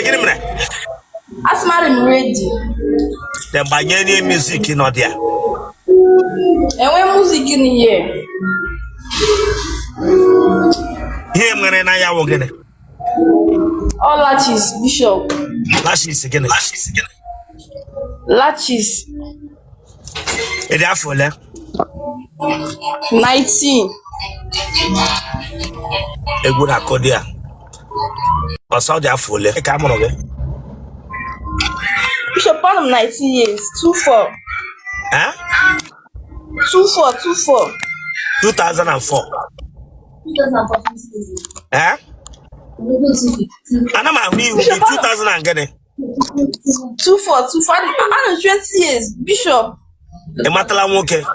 Gịnị mere? Asị m arị m ready. Then gbanye nye music nọ dị ya. Enwe music n'ihe. Ihe nwere na ya wụ gịnị? All lashes, Bishop. Lashes gịnị? Lashes. Ị dị afọ ole? 19. Egwu na-akụ dị ya. Ọsọ dị afọ ole ka a mụrụ gị? Bishop, anọ m 19 years. 24. Eh? 24, 24. 2004. Eh? Ana m ahụ ihu gị 2000 and gịnị? 24, 24. Anọ m 20 years, Bishop. Ị matala nwoke?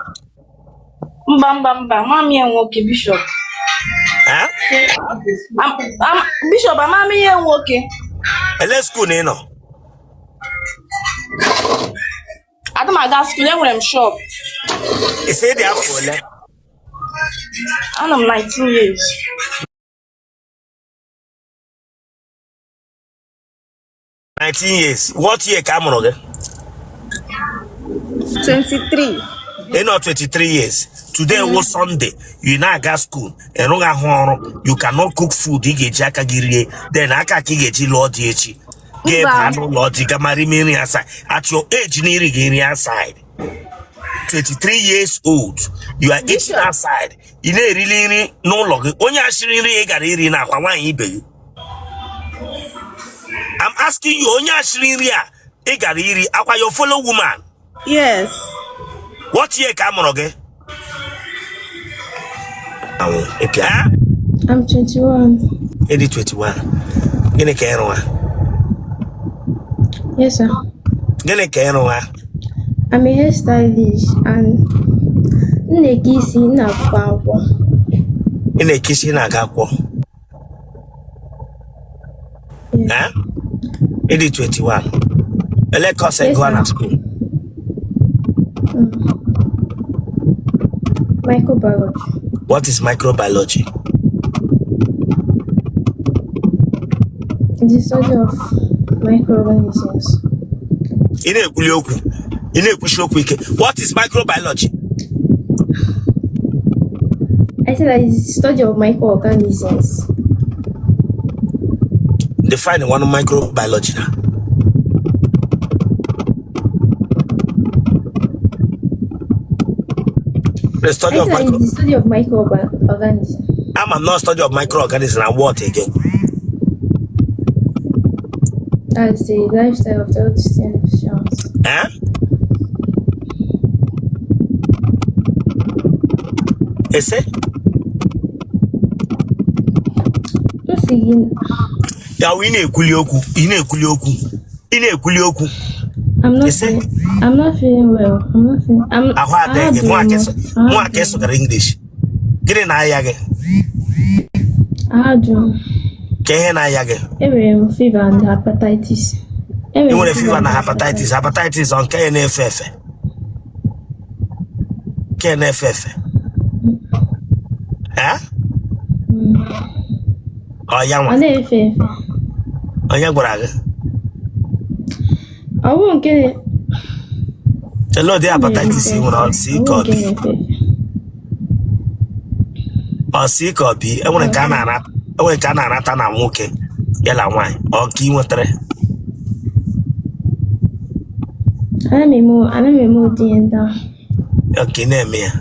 Mba, mba, mba. Ama m ihe nwoke, Bishop. Eh? Bishop, ama m ihe nwoke. Ele school na ị nọ? Ada m aga school, enwere m shop. Ị sị ị dị afọ ole? Anọ m 19 years. 19 years. What year ka a mụrụ gị? 23. Ị nọ 23 years. Today wụ Sunday. You na-aga school. Ị rụghị ahụ ọrụ. You cannot cook food ị ga-eji aka gị rie. Then aka ka ị ga-eji lụọ di echi. Gị Mba. baa n'ụlọ di ga mara ime nri outside. At your age na iri gị nri outside. 23 years old. You are eating Bishop. outside. Ị na-erili nri n'ụlọ gị. Onye a shiri nri ị gara iri na akwa nwaanyị ibe gị. I'm asking you, onye a shiri nri a ị gara iri akwa your fellow woman. Yes. What year ka a mụrụ gị? Anwụ ịpịa. I'm 21. Ị dị 21. Gịnị ka ị rụwa? Yes, sir. Gịnị ka ị rụwa? I'm a hairstylist and m na-eke isi, m na-agụkwa akwụkwọ. Ị na-eke isi, ị na-agụ akwụkwọ. Yes. Eh? Ị dị 21. Ele course ị Yes, gụọ na sir. school? Microbiology. What is microbiology? The study of microorganisms. Ị na-ekwuli okwu. Ị na-ekwusi okwu ike. What is microbiology? I said that it's the study of microorganisms. Define one microbiology na. The study I of said that micro it's the study of microorganisms. I'm not study of microorganisms and what again? That's the lifestyle of the essentials. Eh? Ese? M sị gị Ya wụ ị na-ekwuli okwu, ị na-ekwuli okwu, ị na-ekwuli okwu. I'm not Ese? feeling, I'm not feeling well. I'm not feeling I'm Ahụ adịghị gị, mụ ahụ aka adịrọ m. Ahụ mụ aka adịrọ m. ịsụgara English. Gịnị na-aya gị? Ahụ adịrọ m. Ka ihe na-aya gị? Enwere m fever and hepatitis. Ị Enwere m nwere fever fever and na hepatitis. hepatitis. Hepatitis ọ nke ya na-efe efe? Nke na-efe efe? Eh? Ọ ya Ọ nwa? na-efe efe. Onye gwara gị? Ọ bụ nke na- Olee ụdị ọ hepatitis na-efe ị nwere? efe. Ọ C Ọ ka bụ ọ nke B? na-efe efe. Ọ C ka ọ B? Enwere nke a na-anata, enwere nke a na-anata na nwoke ya na nwaanyị. Ọ nke ị nwetara? Ana m eme ụdị ihe ndị ahụ. Nke ị na-eme ya.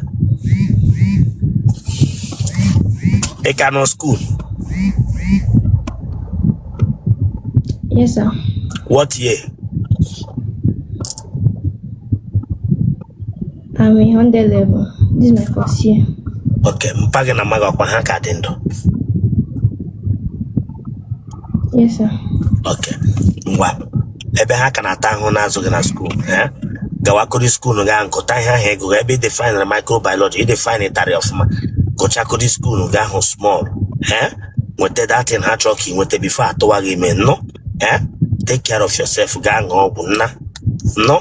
Ị ka nọ school? Yes, sir. What year? I'm in 100 level. This is my first year. Okay, mpa gị na mma gị ọkwa ha ka dị ndụ? Yes, sir. Okay, ngwa ebe ha ka na-ata ahụhụ na-azụ gị na school eh? Gawakọrọ school gaa gụta ihe ahụ ị gụrụ ebe ị define microbiology ị define tarị ọfụma gụchakọrọ school gaa hụ small eh? Nweta that thing ha chọrọ ka ị nweta before atụwa gị ime nnụ eh? Take care of yourself, gaa ṅụọ ọgwụ nna nnụ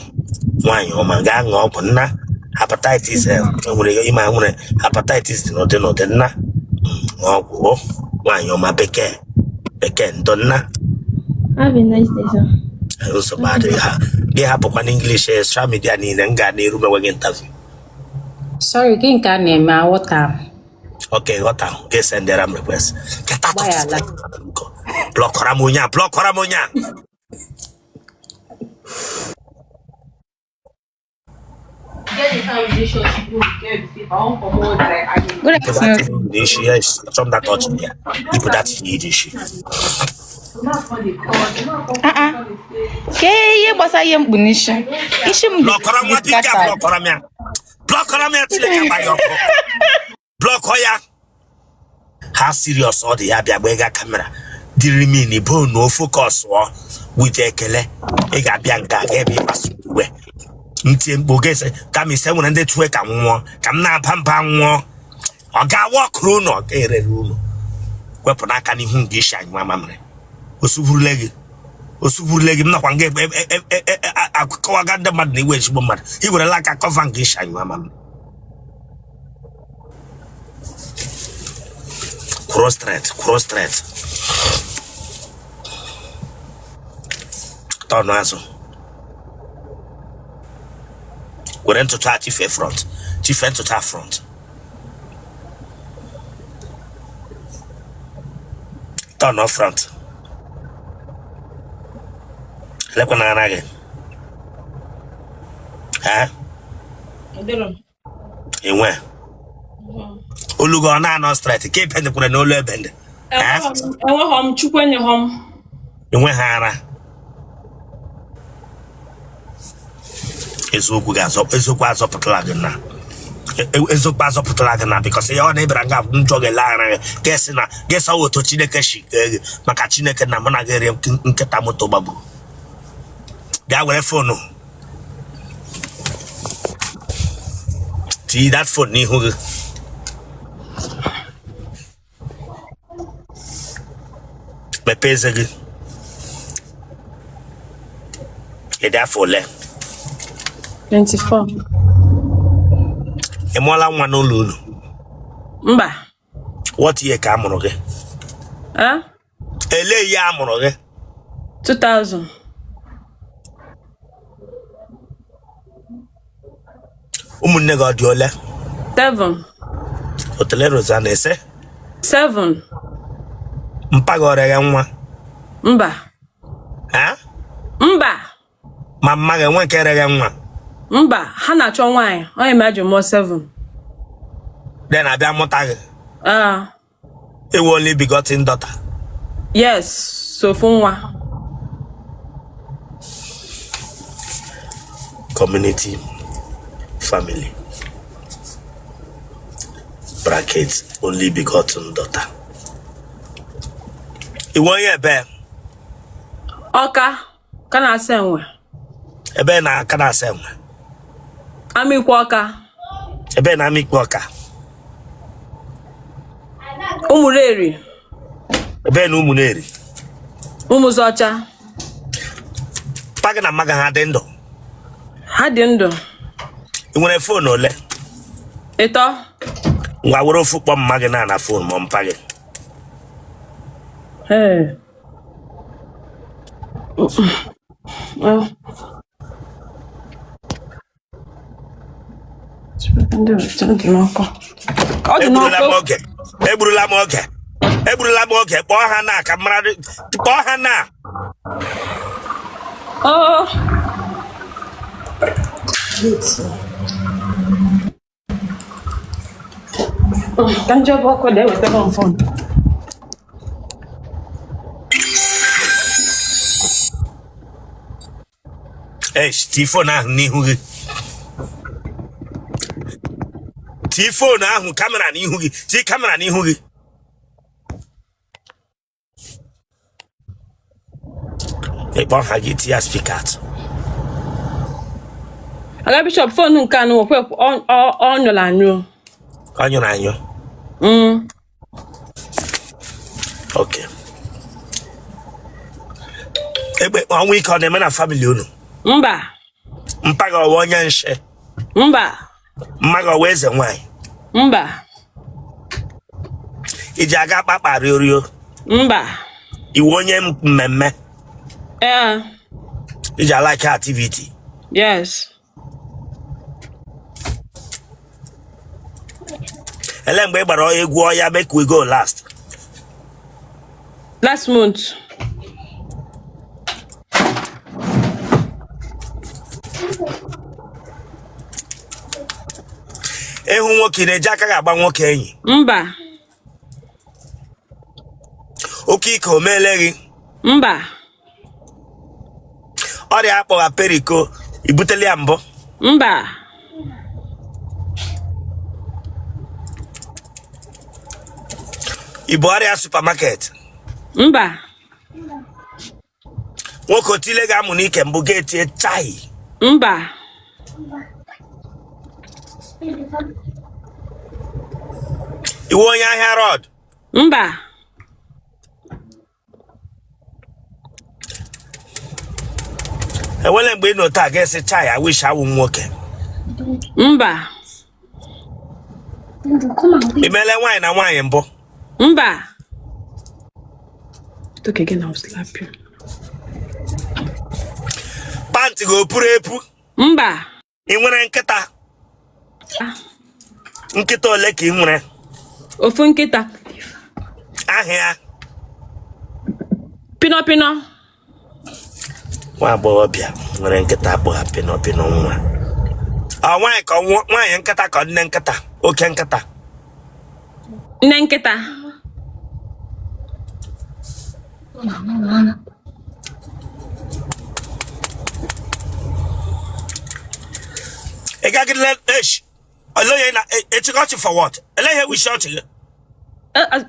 nwaanyị ọma, gaa ṅụọ ọgwụ nna hepatitis eh, nwere ịma nwere hepatitis dị n'ụdị n'ụdị nna. Ṅụọ ọgwụ o nwaanyị ọma, bekee bekee ndo nna. Have a nice day, sir. Nsogbu adịghị. Ha gị hapụkwa n'English, social media niile m ga n'iru mewe gị interview. Sorry, gị nke a na-eme aghọta m. Ok, ghọta gị sendera m request. Get out of this Gbaghara. place. Blọkọrọ m onye a, blọkọrọ m onye a. Good afternoon. N'isi ya, achọ m data ọchị ya. Ibu data n'iji isi. Ah ah. Kee ihe gbasara ihe mkpu n'isi? Isi m dị Blọkọrọ nwa dị dike a, scattered. blọkọrọ m ya. Blọkọrọ m ya, Chineke agba ya ọkụ. Blọkọ ya. Ha serious ọ dị ya bịa gbaa camera. Dịrị min bonu focus ọ with ekele. Ị ga-abịa nke a ga-ebe ịkpasu iwe. Ntie mkpu gị sị, kama ise nwere ndị tụwe ka m nwụọ, ka m na-aba mba nwụọ. Ọ ga-awa ọkụrụ unu, ọ ga-erere unu. Wepụ n'aka n'ihu nke isi anyụ amamịrị. Osuburule gị. Osuburule gị m nakwa nga akọwaga ndị mmadụ na iwe ezigbo mmadụ. I werela aka cover nke isi anyụ amamịrị. Kwụrụ straight, kwụrụ straight. Tọnụ azụ. Were ntụtụ a chifee front. Chifee ntụtụ a front. Tọnụ front. Lekwana ara gị. Ha? Enwe. Olu gị ọ na-anọ straight ka ebendekwara n'olu ebende. Ha? Enweghọ m, Chukwu enyeghọ m. Enweghị ara. Eziokwu ga-azọ, eziokwu azọpụtala gị na eziokwu azọpụtala gị na because ya ọ na-ebara nga njọ gị lee ara gị ga-esi na ga-esi ọwụ otu Chineke si kee gị maka Chineke na mụ na gị rie nkịta moto gbagburu. Bịa were phone tinye that phone n'ihu gị. Mepee eze gị. Ị dị afọ ole? 24. Ị mụọla nwa n'ụlọ unu? Mba. What year ka a mụrụ gị? Eh? Ele ihe a mụrụ gị? 2000. Ụmụnne gị ọ dị ole? 7. Otele Rosanna ese? 7. Mpa gị ọrịa ya nwa? Mba. Ha? Mba. Ma mma gị enwe nke reghe nwa? Mba, ha na-achọ nwaanyị. Onye ma ji mụọ 7. Then abịa mụta gị. Ah. Ị wụ only begotten daughter. Yes, sofu nwa. Community family bracket only begotten daughter. Ị wụ onye ebe? Ọka, ka na-asa enwe. Ebe na aka na-asa enwe. Amikwe Ọka. Ebe na Amikwe Ọka. Ụmụreri. Ebe na Ụmụneri. Ụmụzọcha. Mpa gị na mma gị ha dị ndụ? Ha dị ndụ. Ị nwere phone ole? 3. Ngwa were ofu kpọọ mma gị na phone ma mpa gị. Ee. Egburula m oge. Egburula m oge. Kpọọ ha na ka mara, kpọọ ha na. Oh. Ka njọba ọkụ na-ewetara m phone. Eish, tii phone ahụ n'ihu gị. Tii phone ahụ camera n'ihu gị. Tii camera n'ihu gị. Ịkpọ ha gị tinye speaker. Aga Bishop, phone nke anụ okwe ọ nyụrụ anyụ. Ọ nyụrụ anyụ. Okay. Egbe ọnwụ ike ọ na-eme na family unu? Mba. Mpa gị ọ wụ onye nshi? Mba. Mma gị ọ wụ eze nwaanyị? Mba. Iji aga akpakpa riorio? Mba. Ị wụ onye mmemme? Ee. I ji alike activity. Yes. Ele mgbe ị gbara egwu Oya Make We Go last? Last month. Ị hụ nwoke, ị na-eji aka gị agba nwoke enyi? Mba. Oke ike o meele gị? Mba. Ọrịa akpọgha periko, i butela ya mbụ? Mba. I bu ọrịa supermarket? Mba. Nwoke o tile gị amụ n'ike mbụ, gị etie chai? Mba. Ị wụ onye ahịa road? Mba. Enwere mgbe ị nọ taa gị sị chai, I wish awụ m nwoke? Mba. I meele nwaanyị na nwaanyị mbụ? Mba. Talk again, I'll slap you. Pantị gị o puru epu? Mba. Ị nwere nkịta? Nkịta ole ka ị nwere? Ofu nkịta. Aha ya? Pino Pino. Nwa agbọghọbịa nwere nkịta akpọ ha Pino Pino. Nwa ọ nwaanyị ka nwaanyị nkịta ka nne nkịta, oke nkịta? Nne nkịta. Ị gagidele esh ole onye na echikọ ọchị for what? Ele ihe wishi ọchị gị?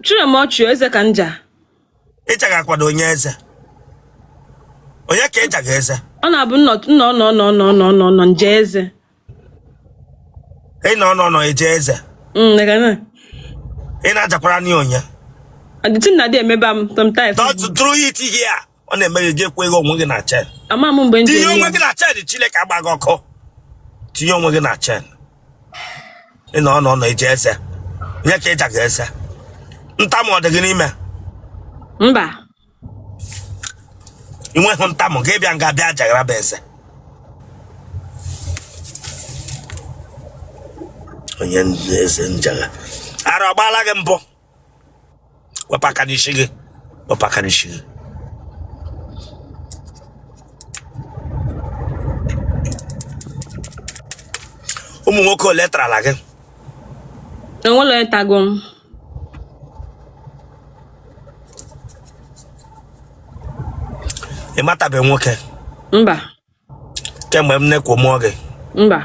Chịrị m ọchị, eze ka nja. Ịchaga akwado onye eze? Onye ka ịchaga eze? Ọ na-abụ nnọ nnọ nọ nọ nọ nọ nọ nọ nje eze. Ị nọ nọ nọ eje eze? Ị na-ajakwara n'ihe onye? The thing na-adị emeba m sometimes. Don't throw it here. Ọ na-eme gị gị ekwe onwe gị na chain. Ama m mgbe m ji Tinye eme onwe ya. gị na chain, Chineke agba gị ọkụ. Tinye onwe gị na chain. Ị nọ nọ nọ eje eze. Onye ka ịjaga eze? Ntamụ ọ dị gị n'ime? Mba. Ị nweghị ntamụ, gị bịa nga bịa jaghara bụ eze. Onye eze njagha. Ara ọ gbaala gị mbụ? Wepụ aka n'isi gị. Wepụ aka n'isi gị. Ụmụ nwoke ole tarala gị? Enwere onye tago m. Ị matabeghị nwoke? Mba. Kemgbe m na-ekwo mụọ gị? Mba.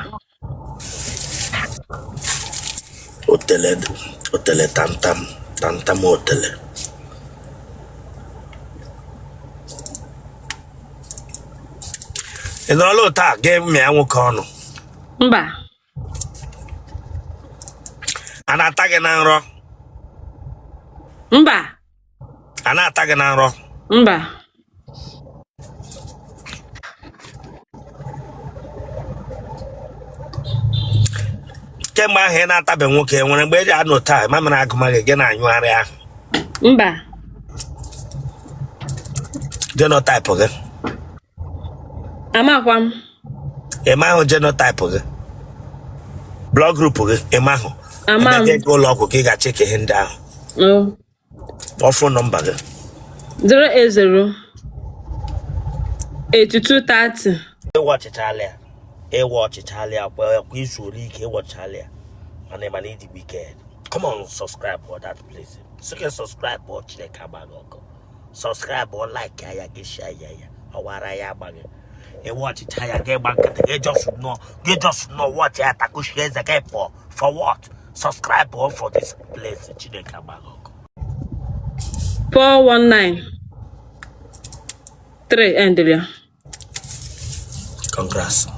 Otele otele tamtam tamtam otele. Ị nọrọla otu a gị mịa nwoke ọnụ? Mba. A na-ata gị na nrọ? Mba. A na-ata gị na nrọ? Mba. Kemgbe ahụ ị na-atabe nwoke, nwere mgbe eji anọ taa mamịrị agụma gị, gị na-anyụgharị ahụ? Mba. Genotype gị? Amakwa m. Ị mahụ genotype gị? Blood group gị, ị mahụ? Ama m. Ebe gị ụlọ ọgwụ ka ị ga-acheki ihe ndị ahụ. Kpọọ phone number gị. 080 82 30. Ịwa ọchịchalị ya, ịwa ọchịchalị ya kwa kwa izu ole ike ịwọchalị ya, mana ị mana ịdị wicked. Come on, subscribe for that place. Sị gị subscribe ọ, Chineke agba gị ọkụ. Subscribe ọ, like ya, gị share ya, ya ọwara ya agba gị. Ịwa ọchịcha ya, gị gba nkịtị, gị just nọ, gị just nọ watch ya, takushi eze gị pụọ. For what? Subscribe ọ for this place. Chineke agba gị ọkụ. 419 3 end ya. Congrats.